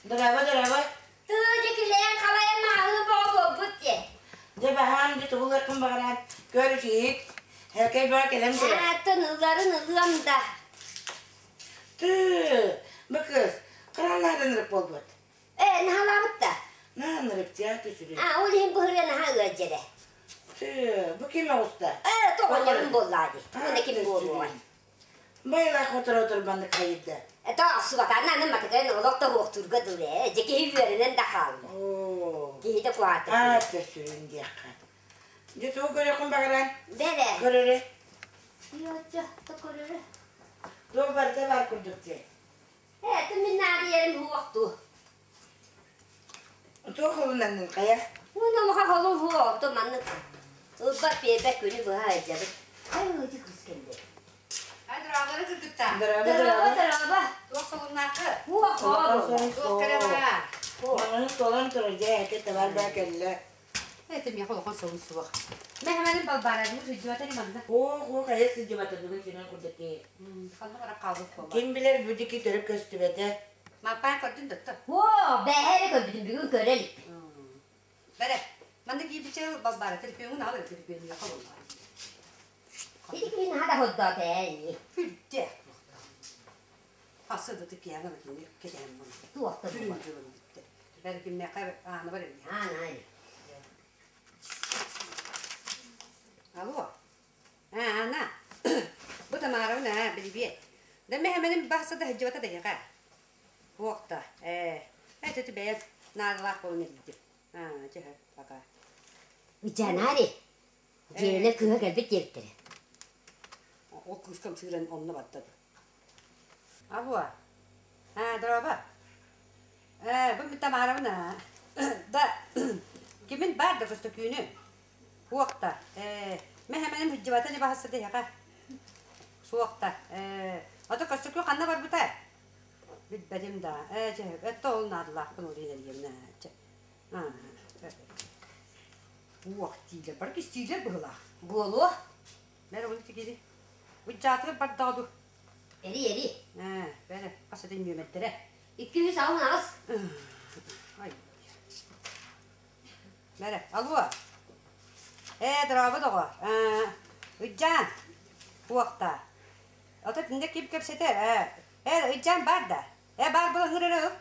Дорообо, дорообо. Тыы дьикилээн халайан маҕаһыы бөҕө буолбут диэн. Дьэ баһаам дьэ тугу ылыаххын баҕаран көр үчүгүйүк. Һэлкэй бөҕө кэлэн турар. Аатын ыларын ылыам да. Тыы, бу кыыс хараҥнаһан ынырык буолбут. Ээ, наһаалаабыт да. Наһаа ынырык дьэ түсүрү. Аа, ол иһин быһырыа наһаа ыалдьара. Тыы, бу ким оҕуста? Ээ, тоҕонньорум буоллаа дии. Уонна ким буолуоҕай? Байлаах отура-отур маннык хайырда. Это охсубатаан аны матыкайын олох да уохтуурга дылы ээ. Дьэ киһи үөрэнэн да хаалла. Оо. Киһитэ куһаатыр. Аа, сүрүн диэххэ. Дьэ тугу көрүөххүн баҕаран? Бэрэ. Көрөрө. Йоччо, то көрөрө. Туох барыта баар курдук дии. Ээ, ту мин наадыйарым уохтуу. Туох холунаннын хайа? Уонна муха холун хуо, то маннык ылбат биэрбэт күнү быһа сылдьабыт. Ай, ыты кыс кэллэ. Ай, дорооболору кыргыттар. Дорообо, Дорообо, дорообо. Туох солуннааххы? Хуо, Улахан Туох кэрэ баа? Маҥанын туолан турар дьэ эти табар баа кэллэ. Это миэхэ улахан солун суох. Мэхэмэнин балбаарабын сылдьыбата манна. Ох, ох, айа сылдьыбата бүгүн Семен курдук киһи. Ханна баран хаалбыт буолла. Ким билэр бу дики төрүт көстүбэтэ. Мааппаан көрдүн да Оо, бэһэ эрэ көрбүтүм, бүгүн көрө илик. Бэрэ, манна киирбиччэ балбаара төлөпүөҥүн аҕал эрэ төлөпүөнүнэ холунна. Ити киһи наһаа да хордоото ээ ини. Үрдээх туохтаах. Хасса да киэҥэ кини кэтэһэн буолла. Туохта Түрүн буолла. дьылын бүттэ. Бэрэ кимнээхэ аана бар эбит. Аана ини. Алло. Аа, Аана. Бу Тамарабын аа, билибиэт. Да мэхэмэним бахса да сылдьыбата да эһиэхэ. Туох да, ээ, эт ити бэйэм наадалаах буолан эрийдим. Аа, чэ, пока. Ычанари, дьиэлэ кыыһа кэлбит диэбиттэрэ. Ол кыыскам сыыран онно барда дуо? Алло. Аа, дорообо. Ээ, бу мин Тамарабын аа. Да, кимин баар да көстөкүүнү. Суох да. Ээ, мэхэмэним сылдьыбата ини баһасса да эһиэхэ. Суох да. Ээ, ото көстөкүү ханна барбыта? Билбэтим да. Ээ, чэ, өттө ол наадалаахпын ол иһин эрийэбин ээ, чэ. Аа, Уох дииллэр, бары кистииллэр быһыылаах. Буолуо. Бэрэ ону тигири. Ыдьаатыгар бардаҕа дуу? Эри, эри. Ээ, бэрэ, хас этин нүөмэрдэрэ. 288. Ай. Бэрэ, алуо. Ээ, дорообо доҕоор. Ээ, Ыдьаан. Туохтаа. Ото итиннэ ким кэпсэтэр? Ээ, Ээ, Ыдьаан баар да? Ээ, баар була ыҥыр эрэ ыл.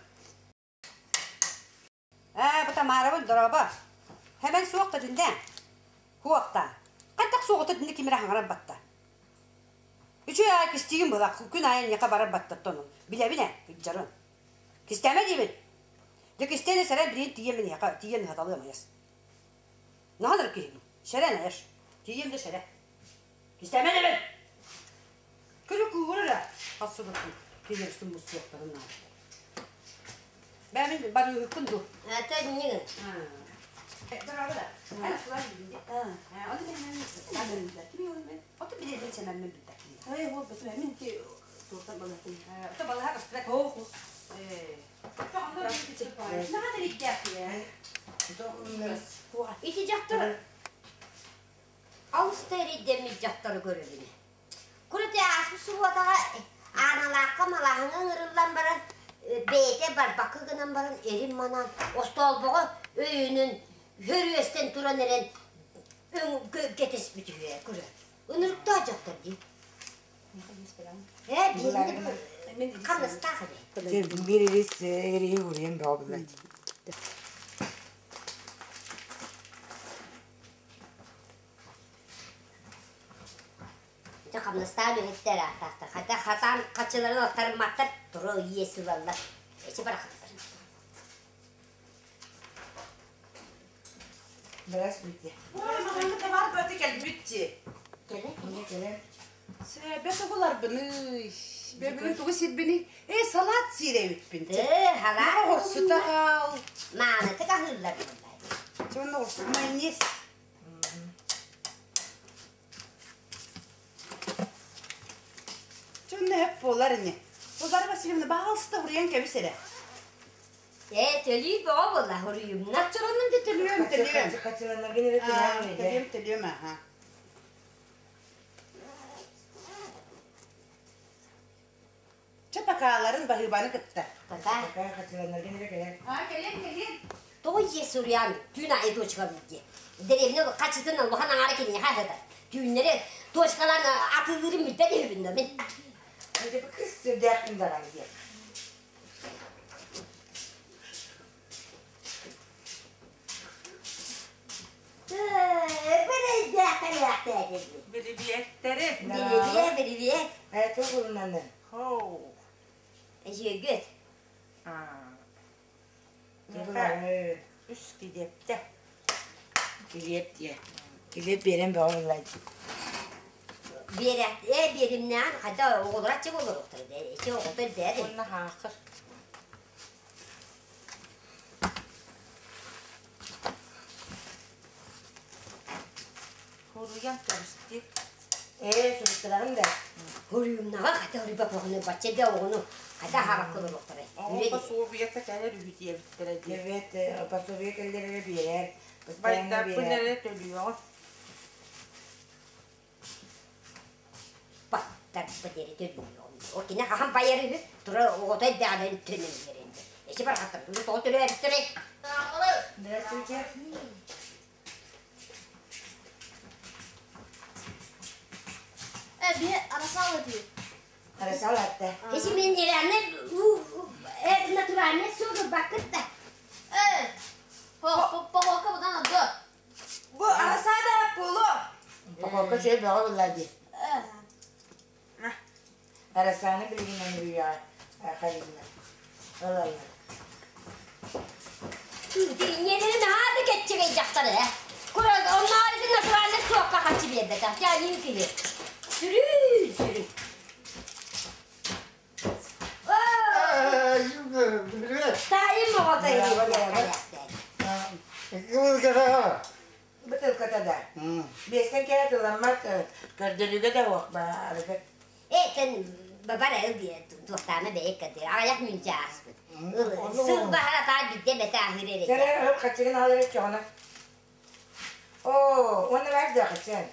Ээ, бу Тамарабын, дорообо. Хэмэн суох да итиннэ. Суохтаа. Хайдах суоҕута итиннэ ким эрэ хаҥарар батта. Үчүгэй аайы кистиигин быһа, күн аайы эйиэхэ барар баттаттан ол. Билэбин ээ, ыдьарын. Кистээмэ диибин. Дьэ кистээн сэрэн билигин тиийэн эйиэхэ тиийэн ыһаталыам айас. Наһаа да киһибин. Сэрэн айаш. Тиийэн да сэрэ. Кистээмэ диибин. Күлү куугур эрэ. Хас субуттун кинилэр суммут суохтарын наада. Бээ мин барыыһыкпын дуу. Это не. Дорообо да. Ото билэрбин сэмэммин билбэппин. Эй, ол бэтэ мин ти туортан балатын. Ото балаһа көстүбэт. Ох, Ити дьахтар алыс да эрэйдэммит дьахтары көрөбүн. Курути ааспыт субуотаҕа Ааналаахха малааһыҥҥа ыҥырыллан баран, бэйэтэ барбакка гынан баран эрин манаан остоолбоҕо өйүнэн хөрүөстэн туран эрэн кэтэспит үһү көрө. Ынырыктаах дьахтар дии. Ээ, биһигини хамнастаах эбит. Биир ирис ириһи уруйан бөҕө булла. Дьэ хамнастаан үлэһиттэр ааттаахтар. Хата хатаан хаччыларын аттарымматтар, тура иэс ылаллар. Эчи барахаттар. Здравствуйте. Ой, маҕаҥҥа табаар бөтө кэлбит дии. Кэлэ Кэлэ кэлэ. Сээбэ тугуларбыный? Бүгүн тугу сирбиний? Ээ, салат сиир эбиппин. Ээ, халаат. Оҕурсута хаал. Маанытык аһыыллар буоллар. Чэ, онно оҕурсу майонез. Чэ, онно сөп буолар ини. Варвара Васильевна, баҕалыста уруйан кэбис эрэ. Ээ, төлүүр бөҕө буолла, уруйумна. Хаччыланным да төлүөм, төлүөм. Хаччыланаргын эрэ түһээн Төлүөм, төлүөм, аха. Чэ, Чэ, покаларын баһыыбаны кытта. Пока. Пока хачыланаргын эрэ кэлэр. А, кэлин, кэлин. Тоҕо дьиэ суруйан түүн аайы точка диye. Деревне хачытын улахан аҥаара киниэхэ аһыдар. Түүннэри точкалаан атыылыырын билбэт үһүбүн да мин. Эти бу кыс сүрдээхпин даҕаны диye. Бирибиэттэри. Бирибиэ, бирибиэ. Это булунаны. Хоу. Эжиэгүт. Булары. Үс килиэптэ. Килиэп диye. Килиэп биэрэн бөҕө буллай. Биэрэ, э биэримнээн хайда оҕолор аччык олоруохтара ичи оҕото элбээри. Уонна хаахыр. Хуруйан кэбистик. Ээ, суруттараҕын да. Хоруйумнаҕа хата хоруйба оҕону бачча да оҕону хата хаабакка олоруохтара. Оҕо пособиета кэлэр үһү диэбиттэрэ дии. Эбэт, пособие кэллэр эрэ биэрэр. Постоянно Байдаппын биэрэр. эрэ төлүөҕүм. Баттарбыт эрэ төлүөҕүм. Ол кини хаһан байар үһү, тура оҕото элбэҕинэн төнөн биэрэн. Эчи барахаттар, тоҕо төлөөбүттэрэй? Здравствуйте. Э, би арасал этии. Арасал атта. Эчи мен нереально натуральный суду бакытта. Э, похуокка будан адды. Бу арасада пуло. Покорка чөй бөҕө булла дии. Э, Арасаны билигин үрүйэ халина. Олалла. Нелерин хаады кетчегей жактары, э. Кура, оннары натуральный суокка хачы берди. Тахтя киһи. Сүрүн, сүрүн. Тайым оҕото Бытылката да. Бестен кere тыламмат көрдөрүүгэ да уох баарыгы. Этен бабар эл диye туохтаана бэйэккэ аяк мүнчэ ааспыт. Сыл баһара таа бидде бэтэ ахыр эрэ. Сere ыл хачыгын алыр чоҕуна. Оо, уонна бар да хачыгын.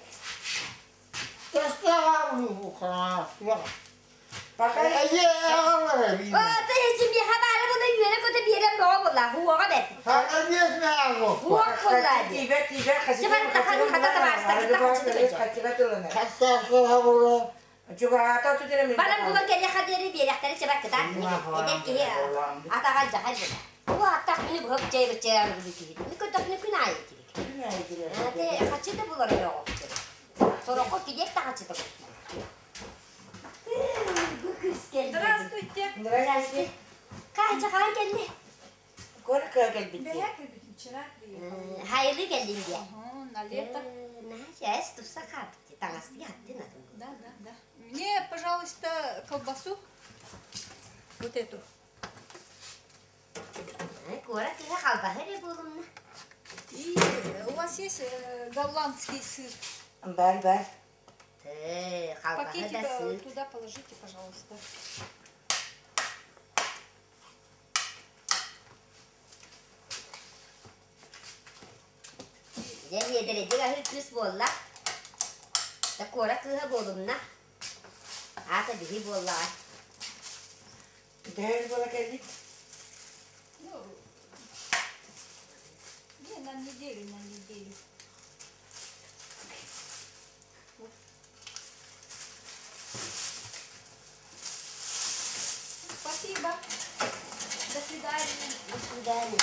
Пока Оо, тэһичи миэхэ баара була үөрэ көтө биэрэн бөҕө була, хуоҕа бэт. Хуох була дии. тиибэ тиибэ хачыгын Чыбар тахан хата табаарыстар кытта хачыгы көтө. Хачыга тылына. Чугаата тутера мен. Баран була кэлэ хадиэри биэрэхтэри чыбар кытаат. Эдэр киһи атаҕа дьахай була. Бу аттах мини быһып чэй быччай аргы киһи. Ми көтөхнү күн аайы тирик. Ате хачыта булар өҕө. Сороххо кидиэт та хачыта булар. Бу кыз келди. Здравствуйте. Здравствуйте. Каача хаан келди. Корка келбитти. Бэйэ кэлбитим вчера приехала. Хайылы келдин дия. Ага, на лето. Наша туса хапты. Таңасты хаттын атын. Да, да, да. Мне, пожалуйста, колбасу. Вот эту. Кора киһи халбаһы болумна. И у вас есть голландский сыр? Бар бар. Халбаһы Пакетик да сыр. туда положите, пожалуйста. Дьэ биэдэридик аһы кыс буолла. Да кора кыыһа буолумна. Аата биһи буоллаҕа. Дәл бола келдик. Ну, не, на неделю, на неделю. Вот. Спасибо. До свидания. До свидания.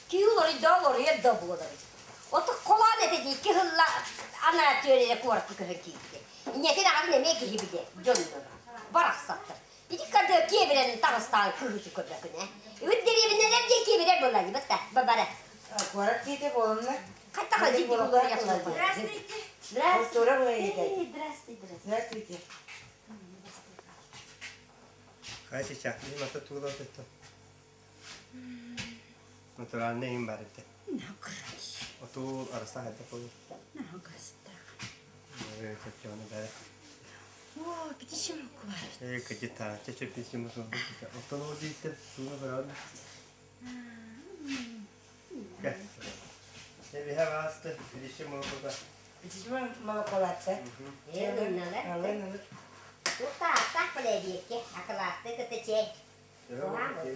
Киһи олоройдо олоруйар да буолар. Ото колаан этэ икки хылла ана түөрэрэ куоракка көһөн киирдэ. Инньэтин аҕатын эмиэ киһи билэ дьонноро. Барахсаттар. Ити карды киэбирэн таҕыстаан кыһыты көрбөкүнэ. Үт дэриэбинэлэр диэ киэбирэр буолла дибатта бабара. Куорат киите болумна. Хатта хадьы дигулар яхсар. Здравствуйте. Культура буйда. Здравствуйте, здравствуйте. Здравствуйте. Хай сейчас, не мата туда это. Натуральный им барите. Отул араса это пол. О, питишим кубар. Э, кадета, чече писем су. Отол дите, суна барад. Э, ви хавасте, писем куда. Итичмэ молоколатта. Ээ, ылынналар. Алын ылыт. Туохта ааттаах билэбиэккэ, акылаатты кытта чэй.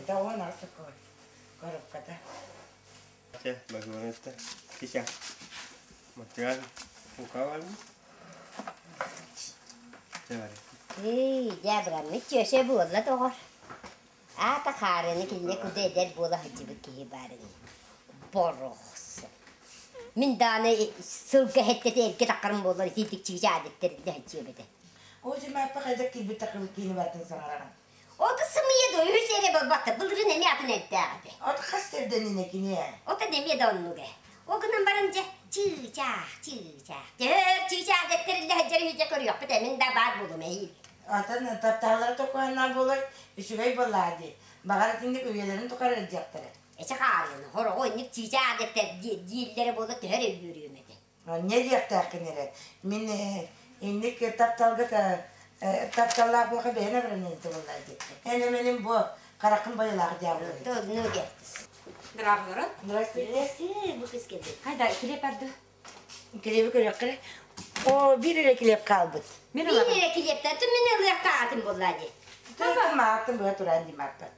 Тоҕуон аҕыс коробката. Чэ, баһыыланыста. Кися. Материал мука барбыт. Чэ бары. Эй, дьэ, абыраммыт чүөсэ буолла доҕор. Аата хаарыаны кинини куда эдэр буола сылдьыбыт киһи баарын борохсун. Мин даҕаны сылга эһэттэтэ эргэ таххарым буоллар итиитик чыыча аадыттар сылдьыам этэ. Оо, дьэ, хайдах киирбит такыбыт киини бартын саҥараҕын. Ото сымыйа да үһүс эрэ буолбатта, былырыын эмиэ атын эрдээх этэ. От хас сирдэнинэ кини ээ? Ото эмиэ да оннук ээ. Ол гынан баран дьэ, чыычаах, чыычаах. Төһөр чыычаах дэттэриллэ сылдьар үһү дьэ көрүөхпүт ээ, мин да баар буолуом эһиил. Атын таптааллара токуһаннаах буолар, үчүгэй буоллаа дии. Баҕар итинник үйэлэрин тухары илдьиэхтэрэ. Эчи хаалыны, хороҕу инник чыычаах дэттэр дииллэрэ буола төһөр өйүөрүөм этэ. Не диэхтээххин эрэ. Мин инник тапталга тапталлаах буоха бэйэн абыранын буоллаа дии. Эн эмэним бу хараххын байылаах дьаабылай. Здравствуйте. Здравствуйте. Бу кыз кэлбит. Хайда килиэп барды? Килиэби көрүөххэ. О, биир эрэ килиэп хаалбыт. Мин Биир ылабын. эрэ килиэптэн ту мин ылыахтаатым буоллаа дии. Тыытын мааттын быһа туран димааппат.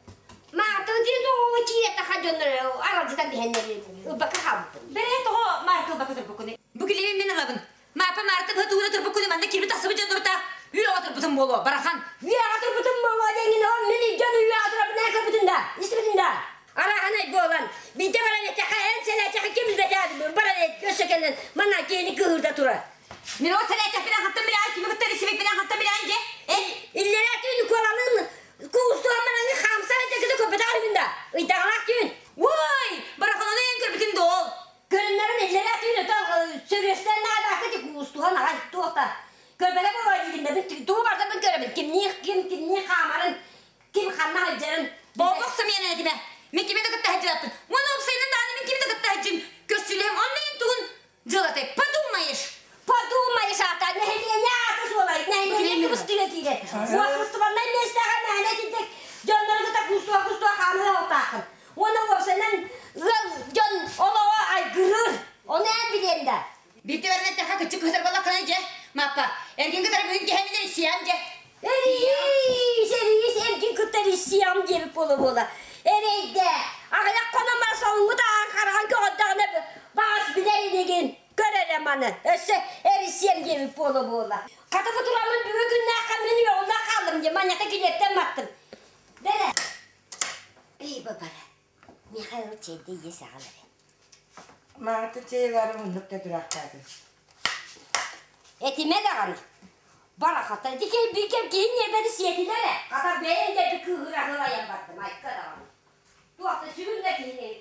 Мааты дии тоҕо киирэ таха дьоннор аралдьытан биһэннэр ылбакка хаалбыппын. Бэрэ тоҕо Марта ылбакка турбуккуну? Бу килиэби мин ылабын. Маапа Марта быһа туура турбуккуну манна киирбит тахсыбыт дьоннорта үөҕэ турбутум буолуо, барахан. Үөҕэ турбутум буолуо диэҥин ол мин дьон үөҕэ турабын эн көрбүтүн да, истибитин да. Арааһынай буолан, биирдэ баран эттэххэ эн сэлээчэхэ ким билбэтэ баран өссө кэлэн манна киһини кыһыырда турар. Мин ол сэлээчэхпинэн хантан билэҕин, кими кытта рисибиппинэн хантан билэҕин дьэ? Эн Иллэрээ түүн куолалыын куустуһан баран хаамсан этэ көрбөтөх үһүн да. Ыйдаҕалаах түүн. Ой, бараханону эн көрбүтүн да ол. Көрүннэрин иллэрээ түүн өтө сөрүөстэн наадаака ти куустуһан аҕай туох да көрбөтө буолуо диигин да мин тугу барда көрөбүн кимнии ким кимнии хаамарын ким ханна сылдьарын Болбох сымыйанан этимэ. Мин кими да кытта сылдьыбаппын. Уонна уопсайынан даҕаны мин кими да кытта сылдьым. Көрсүлэһим онно эн тугун дьыалатай. Подумаешь. Подумаешь аата нэһилиэнньэ аата суолай нэһилиэнньэ кыбыстыга киирэр уопсастыбаннай миэстэҕэ мээнэ итинник дьоннору кытта куустуга куустуга хаамыы алтааххын уонна уопсайынан ыал дьон олоҕо айгырыыр ону эн билиэн да Биирдэ баран эттэххэ кыччык кыһытар буоллаххына дьэ, Мааппа, эргин кытары бүгүн киһи мин сиэм дьэ. Эрийис, эрийис, эргин кытта эрийсиэҕим диэбит буола-буола. Эрэйдэ, аҕыйах хонон баран солуҥҥут ааҕан хараҕын көҕөрдөҕүнэ баҕас билэр инигин, көр эрэ маны, өссө эрийсиэм диэбит буола-буола. Хата бу тураммын бүгүн күннээххэ мин үөҕүллэ хааллым диye, манньата килиэптэн маттым. Бэрэ. Ый бабара, Михаил чэйдэ иэс аҕал эрэ. Мааты чэйлары муннук да тураахтаатын. Этимэ даҕаны. Барахата ити кэлбит кэм киһи ньиэрбэни сиэтилэр ээ. Хата бэйэм да кыыһыра сылайан бардым, айка даҕаны. Туох да сүгүн да киһини.